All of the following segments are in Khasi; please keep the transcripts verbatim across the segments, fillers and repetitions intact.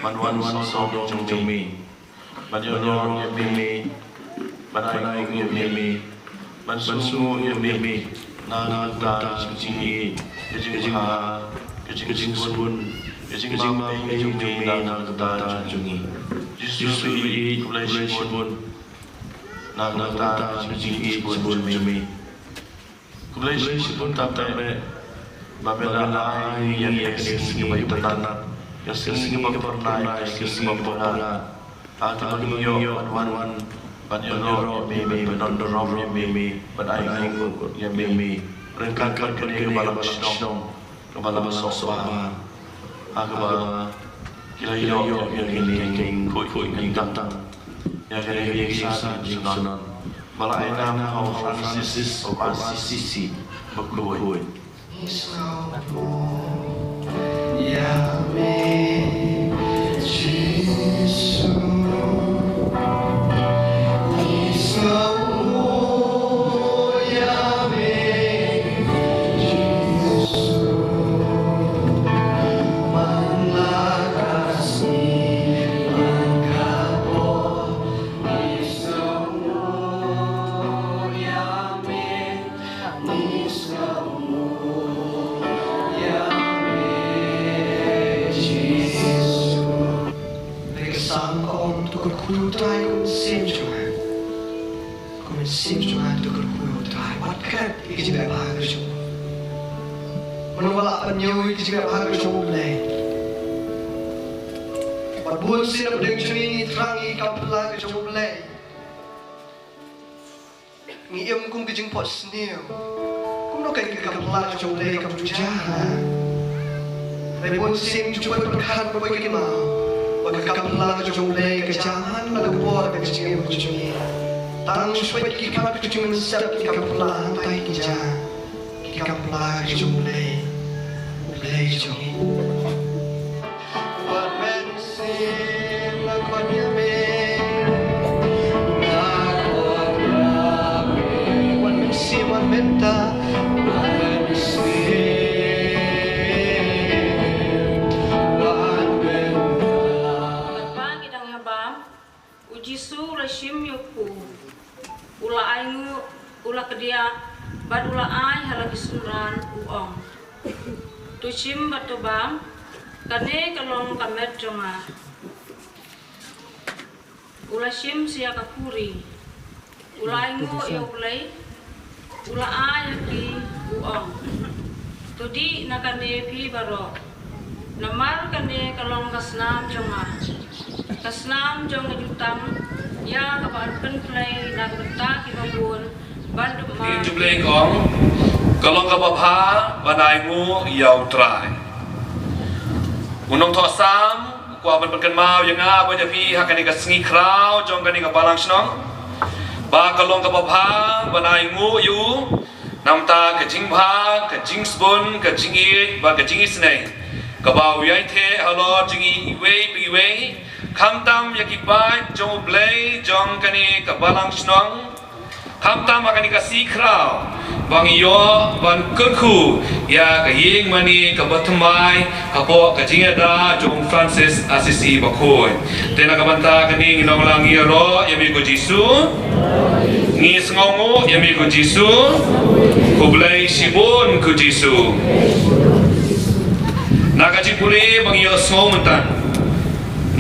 ban wan sawdong jong me, ban ïaroh ïa me, ban ai nguh ïa me, ban sngewthuh ïa me na ka bynta ka jingïeit, ka jingbha, ka jingsbun, ka jingmap jong me na ka bynta jong ngi. Jisu, khublei shibun na ka bynta ka jingïeit jong me. Khublei shibun tam tam eh ba me la ai ïa ngi ïa ka sngi kaba itynnad, ka sngi kaba phyrnai, ka sngi kaba pyngngad. Ha kaba ngi ïoh ban wan ban ïaroh ïa me, ban ïaroh ïa me, ban ai nguh ïa me. Ryngkat bad kane ka balang shnong, ka balang sohba, ha kaba ki la ïoh ïa kane ka jingkhuid kyntang, ïa kane ka jingsan jingsanan ba la ai nam ha u Francis of Assisi bakhuid. Te ka Salm ka ong, to kyrkhu ïa u Trai kum mynsiem jong nga. Kum mynsiem jong nga to kyrkhu ïa u Trai. Wat klet ïa ka jingbha ka jong u. Mano ba lah ban ñiew ïa ka jingbha ka jong u Blei? Wat bun sien na pdeng jong ngi ngi thrang ïa ka kam phylla ka jong u Blei. Ngi im kum ka jingphohsniew. Kumno ka, ka kam phylla ka jong u Blei kam ju jia ha? Hynrei bun sien ngi ju poi pyrkhat, poi kynmaw ba ka kam phylla ka jong u Blei ka jia man la ka por ka jingim ka jong ngi. Tang shu peit ki khmat ka jingmynsiem ki kam phylla hangtai ki jia. Ki kam phylla ka jong u Blei, u Blei jong ngi. Wat mynsiem, wat mynsiem, wat mynsiem, wat mynta. Wat mynsiem, wat mynta. Katba ki dang ïa bam, u Jisu u la shim ïa u kpu, u la ainguh, u la kdiah, bad u la ai ha la ki synran, u ong, to shim bad to bam, kane ka long ka met jong nga. U la shim sa ïa ka khuri, u la ainguh ïa u Blei, u la ai ha ki, u ong, to dih na kane phi baroh, namar kane ka long ka snam jong nga, ka snam jong ka jutang, ïa kaba yn pynphlei na ka bynta kiba bun, ban dup ma. Ktien jong u Blei ka ong, ka long kaba bha ban ainguh ïa u Trai. U nongthoh Salm u kwah ban pynkynmaw ïa nga bad ïa phi ha kane ka sngi khraw jong kane ka balang shnong, ba ka long kaba bha ban ainguh ïa u, namar ka jingbha, ka jingsbun, ka jingïeit bad ka jingisynei kaba u ïai theh halor jong ngi iwei pa iwei, khamtam ïa ki paid jong u Blei jong kane ka balang shnong, khamtam ha kane ka sngi khraw, ba ngi ïoh ban kyrkhu ïa ka ïing mane kaba thymmai hapoh ka jingïada jong u Francis Assisi bakhuid. Te na ka bynta kane ngi ong lang, ïaroh ïa me ko Jisu. Ngi sngewnguh ïa me ko Jisu. Khublei shibun ko Jisu. Na ka jingpule ba ngi ïohsngew mynta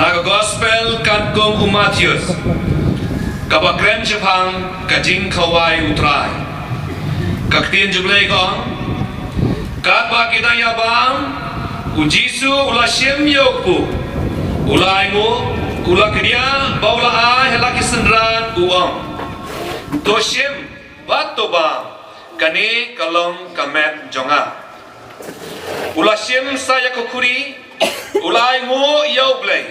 na ka Gospel katkum u Mathaios, kaba kren shaphang ka jingkhawai u Trai. Ka ktien jong u Blei ka ong, katba ki dang ïa bam, u Jisu u la shim ïa u kpu, u la ainguh, u la kdiah bad u la ai ha la ki synran, u ong, to shim bad to bam, kane ka long ka met jong nga. U la shim sa ïa ka khuri, u la ainguh ïa u Blei,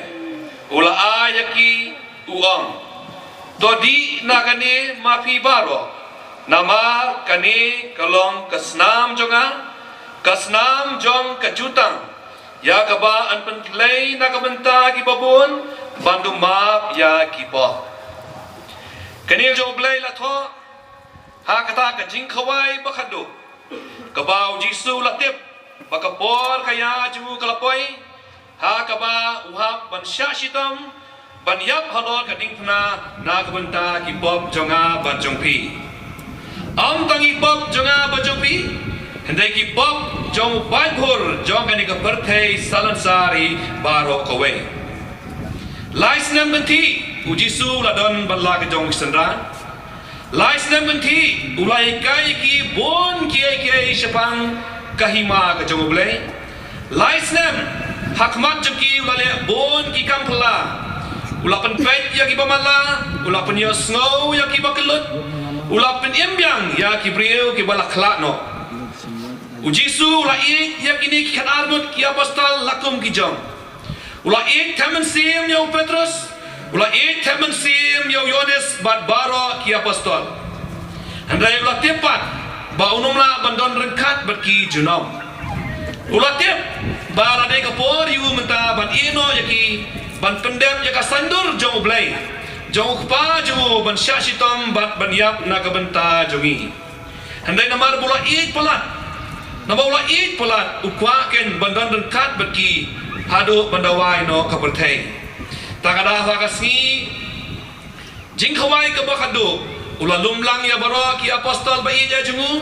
u la ai ïa ki, u ong, to dih na kane ma phi baroh, namar kane ka long ka snam jong nga, ka snam jong ka jutang, ïa kaba yn pynphlei na ka bynta kiba bun, ban dup map ïa ki pop. Ka jingïeit jong u Blei la thoh ha kata ka jingkhawai ba khatduh, kaba u Jisu u la tip ba ka por ka ïa jong u ka la poi, Ha kaba u hap ban shah shitom, ban ïap halor ka diengphna na ka bynta ki pop jong nga bad jong phi. Ym tang ki pop jong nga bad jong phi, hynrei ki pop jong u paidbah jong kane ka pyrthei salonsari baroh kawei. Lai snem kynthih u Jisu u la don bad la ka jong ki synran. Lai snem kynthih u la hikai ïa ki bun kiei kiei shaphang ka hima ka jong U Blei. Lai snem ha khmat jong ki u la leh bun ki kam phylla. U la pynpeit ïa ki ba matlah, u la pynïohsngew ïa ki ba kyllut, u la pynim biang ïa ki briew ki ba la khlad noh. U Jisu u la ïeit ïa kine ki khatar ngut ki apostol la kum ki jong. U la ïeit thep mynsiem ïa u Petrus, u la ïeit thep mynsiem ïa u Ïohannes bad baroh ki apostol. Hynrei u la tip pat ba un ym lah ban don ryngkat bad ki junom. U la tip ba la dei ka por ïa u mynta ban ïehnoh ïa ki, ban pyndep ïa ka saiñdur jong U Blei, jong U Kpa jong u, ban shah shitom bad ban ïap na ka bynta jong ngi. Hynrei namar ba u la ïeit palat, namar u la ïeit palat, u kwah kein ban don ryngkat bad ki haduh ban da wai noh ka pyrthei. Ta ka daw ha ka sngi jingkhawai kaba khatduh, u la lum lang ïa baroh ki apostol ba ïeit jong u.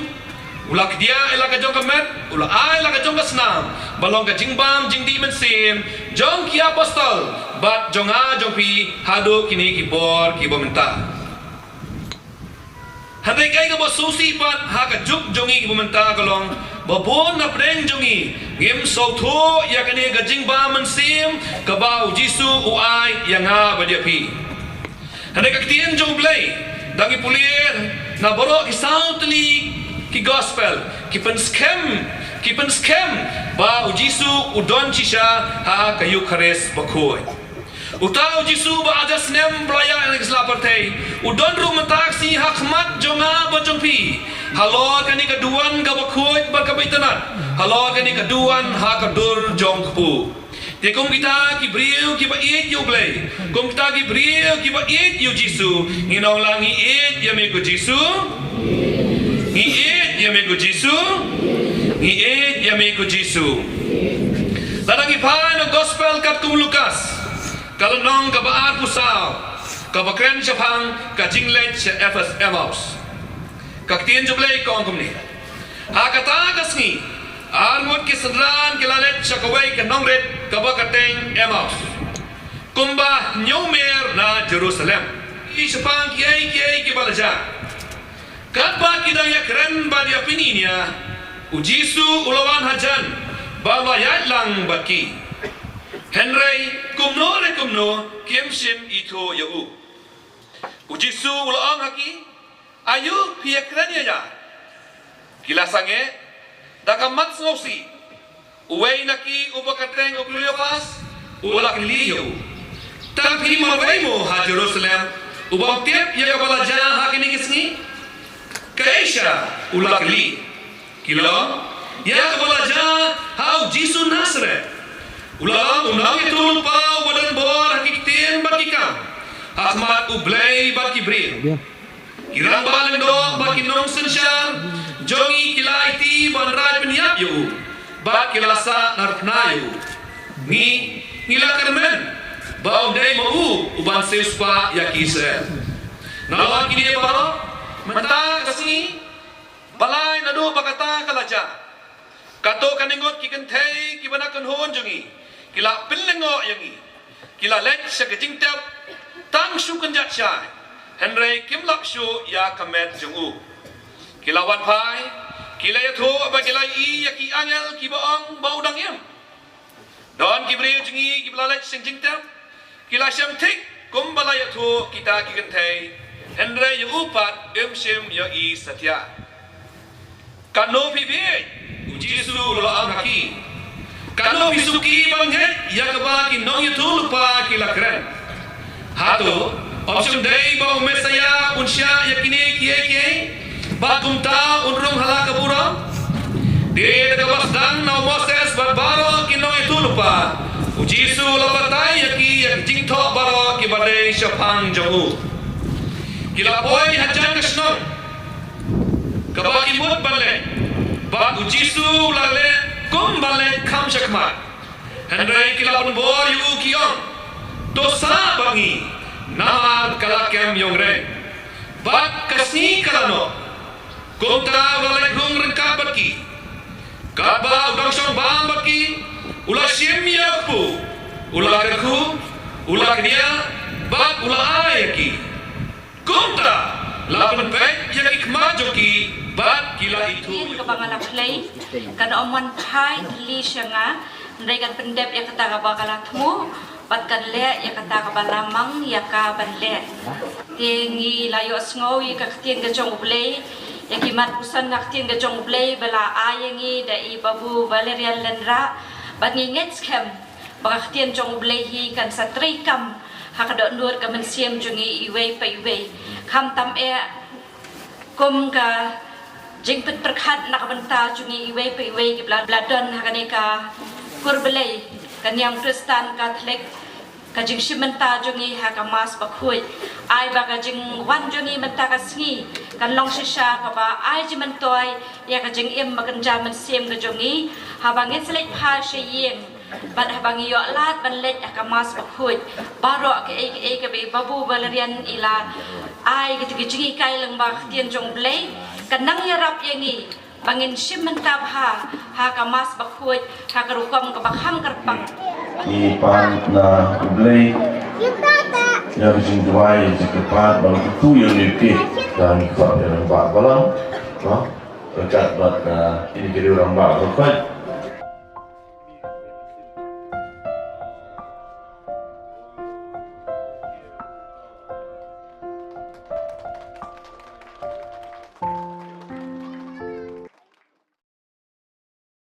U la kdiah ïa la ka jong ka met, u la ai la ka jong ka snam ba long ka jingbam jingdih mynsiem jong ki apostol bad jong nga jong phi haduh kine ki por kiba mynta. Hynrei kaei kaba sngewsih pat ha ka juk jong ngi kiba mynta ka long ba bun na pdeng jong ngi ngim sngewthuh ïa kane ka jingbam mynsiem kaba U Jisu u ai ïa nga bad ïa phi. Hynrei ka ktien jong U Blei, da ngi pule na baroh ki saw tylli ki gospel, ki pynskhem, ki pynskhem ba U Jisu u don shisha ha ka Eukharist bakhuid. Uta U Jisu ba hajar snem ba la ïaid ha kane ka sla pyrthei, u don ruh mynta ka sngi ha khmat jong nga bad jong phi, halor kane ka duwan kaba khuid bad kaba itynnad, halor kane ka duwan ha ka dur jong u kpu. Te kum kita ki briew kiba ïeit ïa U Blei, kum kita ki briew kiba ïeit ïa U Jisu, ngin ong lang, ngi ïeit ïa me ko Jisu. Ngi ïeit ïa me ko Jisu. Ngi ïeit ïa me ko Jisu. Lada ngi phai na gospel katkum u Lukas, ka lynnong kaba arphew saw, kaba kren shaphang ka jingleit sha Ephes, Emmaus. Ka ktien jong U Blei ka ong kumne. Ha kata ka sngi, ar ngut ki synran ki la leit sha kawei ka nongrit kaba kyrteng Emmaus, kumba hynñiew mer na Jerusalem. Ki shaphang kiei kiei kiba la jia. Katba ki dang ïakren bad ïapyni nia, U Jisu u la wan hajan bad u la ïaid lang bad ki. Hynrei kumno re kumno kim shym ithuh ïa u. U Jisu u la ong ha ki, aïu phi ïakren ïa ïa? Ki la sangeh da ka mat sngewsih. Uwei na ki uba kyrteng u Kleopas u la kylli ïa u, tang phi marwei mo ha Jerusalem u bym tip ïa kaba la jia ha kine ki sngi? Kaei sha? U la kylli. Ki la ong, ïa kaba la jia ha U Jisu Nasaret. U la long u nongïathuhlypa uba don bor ha ki ktien bad ki kam ha khmat U Blei bad ki briew. Ki rangbah lyngdoh bad ki nongsynshar jong ngi ki la aiti ban rai pynïap ïa u bad ki la sah narphna ïa u. Ngi, ngi la kyrmen ba ym dei ma u u ban siewspah ïa ki Israel. Nalor kine baroh, mynta ka sngi ba lai naduh ba kata ka la jia, katto katne ngut ki kynthei kiba na kynhun jong ngi ki la pynlyngngoh ïa ngi. Ki la leit sha ka jingtep tang shu kynjat shai, hynrei kim lap shuh ïa ka met jong u. Ki la wan phai, ki la ïathuh ba ki la ïohi ïa ki angel kiba ong ba u dang im. Don ki briew jong ngi kiba la leit sha ka jingtep, ki la shem thik kumba la ïathuh kita ki kynthei, hynrei ïa u pat ym shym ïohi satia. Katno phi bieit? U Jisu u la ong ha ki. Katno phi suki ban ngeit ïa kaba ki nongïathuhlypa ki la kren? Hato ym shym dei ba u Messaïah un shah ïa kine kiei kiei bad kumta un rung ha la ka burom? Te da kaba sdang na u Moses bad baroh ki nongïathuhlypa, U Jisu u la batai ïa ki ïa ki jingthoh baroh kiba dei shaphang jong u. Ki la poi hajan ka shnong kaba ki mut ban leit, bad U Jisu u la leh kum ban leit kham shakhmat. Hynrei ki la pynbor ïa u ki ong, to sah bad ngi, namar ka la kem ïong reng, bad ka sngi ka la noh. Kumta u la leit rung ryngkat bad ki. Katba u dang shong bam bad ki, u la shim ïa u kpu, u la kyrkhu, u la kdiah, bad u la ai ïa ki. Kumta la pynpeit ïa ki khmat jong ki, bad ki la ithuh. Ïa kaba nga la khlei, kan ym wan phai li sha nga, hynrei kan pyndep ïa kata kaba ka la thmu, bad kan leh ïa kata kaba la mang ïa ka ban leh. Te ngi la ïohsngew ïa ka ktien ka jong U Blei, ïa ki mat puson ka ktien ka jong U Blei ba la ai ïa ngi da i Babu Valerian Lynrah, bad ngi ngeit skhem ba ka ktien jong U Blei hi kan sa treikam ha ka dohnud ka mynsiem jong ngi iwei pa iwei. Khamtam eh kum ka jingpynpyrkhat na ka bynta jong ngi iwei pa iwei kiba la, la don ha kane ka kur Blei, ka niam Khristan Katholik, ka jingshim bynta jong ngi ha ka Mass bakhuid. Ai ba ka jingwan jong ngi mynta ka sngi kan long shisha kaba ai jingmyntoi ïa ka jingim ba kynja mynsiem ka jong ngi, haba ngin sa leit phai sha ïing, bad haba ngi ïoh lad ban leit ha ka Mass bakhuid. Baroh kaei kaei kaba i Babu Valerian i la ai, kita ki jinghikai lyngba ka ktien jong U Blei, kan nang ïarap ïa ngi ba ngin shim bynta bha ha ka Mass bakhuid ha ka rukom kaba kham kyrpang. Ngi pan na U Blei ïa ka jingduwai, ïa ka jingkyrpad, ban kyntu ïa u Blei, kan khot ïa u Rangbah Balang, no? Ryngkat bad, ah, ine i briew rangbah bakhuid.